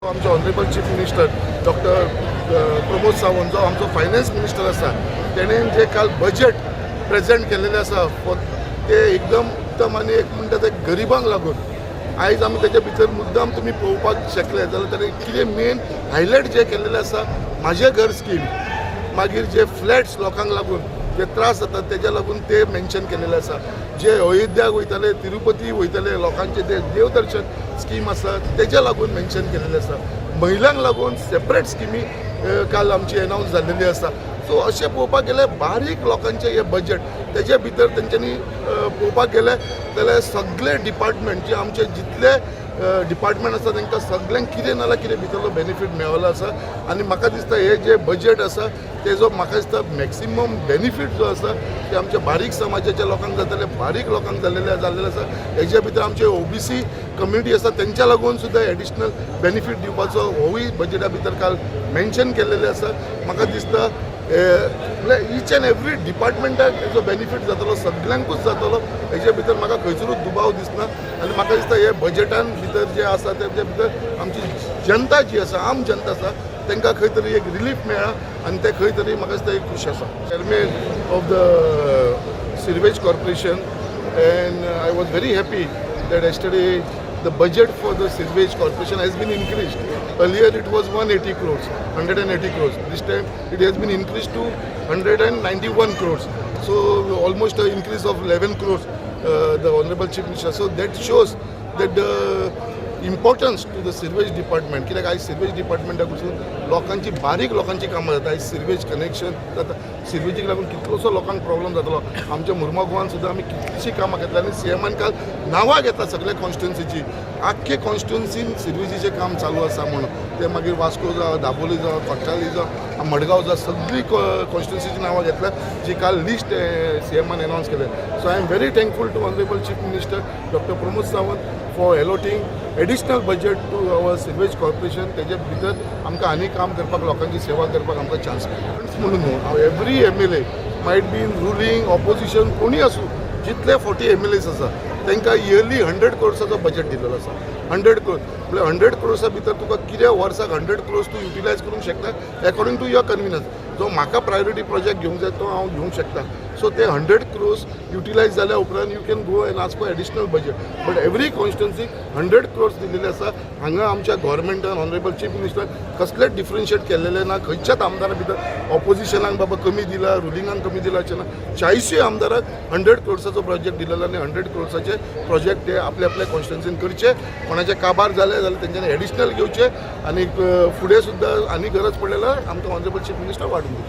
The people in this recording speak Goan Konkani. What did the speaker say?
आमचे honourable chief minister doctor Pramod Sawant, जो आमचो फायनान्स मिनिस्टर आसा, तेणें जे काल बजेट प्रेजेंट केलेलें आसा ते एकदम उत्तम आनी एक म्हणटा ते गरिबांक लागून. आयज आमी तेच्या भितर मुद्दाम तुमी पळोवपाक शकले जाल्यार ताणें कितें मेन हायलायट जे केलेलें आसा, म्हाजें घर स्कीम, मागीर जे फ्लॅट्स लोकांक लागून जे त्रास जातात तेज्या लागून ते मेन्शन केलेले आसा. जे अयोध्याक वयताले, तिरुपती वयताले, लोकांचे ते देवदर्शन स्कीम आसा, तेज्या लागून मेन्शन केलेलें आसा. महिलांक लागून सेपरेट स्किमी काल आमची एनावन्स जाल्लेली आसा. सो अशें पळोवपाक गेल्यार बारीक लोकांचें हें बजट, तेजे भितर तेंच्यांनी पळोवपाक गेले जाल्यार सगळे डिपार्टमेंट, जे आमचे जितले डिपार्टमेंट आसा, तांकां सगल्यांक कितें ना जाल्यार कितें भितरलो बेनिफीट मेळ्ळो आसा. आनी म्हाका दिसता हे जे बजट आसा, तेजो म्हाका दिसता मॅक्सिमम बेनिफीट जो आसा ते आमच्या बारीक समाजाच्या लोकांक जातले, बारीक लोकांक जाल्लेले आसा. हेज्या भितर आमचे ओबीसी कम्युनिटी आसा, तेंच्या लागून सुद्दां एडिशनल बेनिफीट दिवपाचो होवूय बजेटा भितर काल मेन्शन केल्लेलें आसा. म्हाका दिसता म्हळ्यार इच एंड एवरी डिपार्टमेंटाक हेजो बेनिफीट जातलो, सगल्यांकूच जातलो, हेजे भितर म्हाका खंयसरूच दुबाव दिसना. आनी म्हाका दिसता हे बजेटान भितर जे आसा तेजे भितर आमची जनता जी आसा, आम जनता आसा, तांकां खंय तरी एक रिलीफ मेळ्ळा आनी ते खंय तरी म्हाका दिसता एक खूश आसा. Chairman of the Sewerage Corporation, and I was very happy that yesterday the budget for the Sewerage Corporation has been increased. Earlier it was 180 crores, 180 crores. This time it has been increased to 191 crores. So almost an increase of 11 crores, the Honorable Chief Minister. So that shows that the importance to the sewage department, कित्याक आयज सिवेज डिपार्टमेंटाक पसून लोकांची, बारीक लोकांची कामां जाता. आयज सिवेज कनेक्शन जाता, सिवेजीक लागून कितलोसो लोकांक प्रॉब्लम जातलो. आमच्या मुर्मो सुद्दां आमी कितलीशीं कामां घेतली आनी सीएमान काल नांवां घेतला सगळ्या कॉन्स्टिट्युन्सीची, आख्खे कॉन्स्टिट्युन्सीन सिवेजीचें काम चालू आसा म्हणून. ते मागीर वास्को जावं, दाबोली जावं, कोट्टाली जावं, मडगांव जावं, सगळी कॉन्स्टिट्युन्सीची नांवां घेतल्या, जी काल लिस्ट सीएमान अनावन्स केलें. So I am very thankful to Honorable Chief Minister Doctor Pramod Sawant for allotting additional budget to our Sewerage Corporation. तेजे भितर आमकां आनी काम करपाक, लोकांची सेवा करपाक आमकां चान्स मेळटा म्हणून न्हू, every MLA might be in ruling, opposition, कोणूय आसूं, जितले 40 एमएलएस आसा तांकां इयरली 100 क्रोर्साचो बजेट दिलेलो आसा. 100 क्रोर्स म्हळ्यार 100 क्रोर्सा भितर तुका कितें वर्साक 100 क्रोर्स तूं युटिलायज करूंक शकता अकॉर्डिंग टू your convenience. जो म्हाका प्रायोरिटी प्रोजेक्ट घेवंक जाय तो हांव घेवंक शकता. सो ते 100 क्रोर्स युटिलायज जाल्या उपरांत you can go and ask for additional budget, but every कॉन्स्टिट्युन्सीक 100 crores दिलेले आसा. हांगा आमच्या गव्हर्मेंटान, ऑनरेबल चीफ मिनिस्टर कसलेच डिफरन्शिएट केल्लेले ना खंयच्याच आमदारा भितर. ऑपोजिशनाक बाबा कमी दिला, रुलिंगाक कमी दिला अशें ना. 40ूय आमदाराक 100 क्रोर्साचो प्रोजेक्ट दिलेलो आनी 100 क्रोर्साचे प्रोजेक्ट ते आपल्या आपल्या कॉन्स्टिट्युन्सीन करचे. कोणाचे काबार जाले जाल्यार तेंच्यांनी एडिशनल घेवचे आनी फुडें सुद्दां आनी गरज पडले जाल्यार आमकां ऑनरेबल चीफ मिनिस्टर वाडून दितले.